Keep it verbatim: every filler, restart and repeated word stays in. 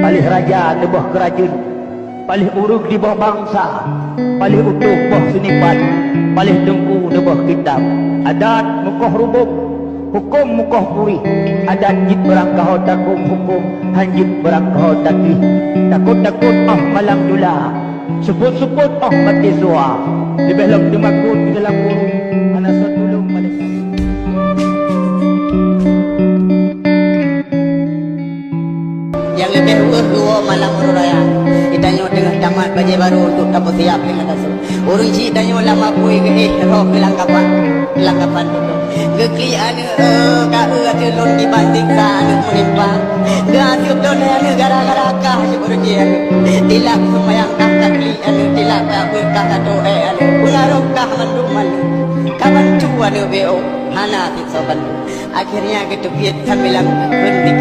Paléh raja neuboh keurajeuen, paléh ureuëng diboh bansa, paléh utôh boh seunipan, paléh teungku neuboh kitab. Adat mukoh rubôk, hukôm mukoh purih. Adat jeuet beurangkaho takôm hukôm, han jeuet beurangkaho takrih. Takot-takot óh malam dula, seupôt-seupôt óh maté soe. Leubeh lom teumakot dalam ureuëng, hana soe tulông malaikat. Nyang leubeh weueh geuwoe malam uroe raya, geutanyoe teungoh tamat bajée barô untuk tapeusiab deungon rasui. Ureuëng chik tanyoe lam apui geuéh roh keu langkapan, langkapan tutoe. Geuklik aneuëk, eh, ka eu ateueh lôn diban siksa aneuëk meunimpa. Geuaseub lôn lé aneuëk gara-gara kah jeuet beureuji aneuëk. Tilak seumayang kah ka klik aneuëk, tilak ka beuet kah ka toh ék aneuëk. Peungaroh kah mandum aneuëk. Ka bantu aneuëk B O, hana siksa bandum. Akhirnya geuteubiet sambilan peunteng.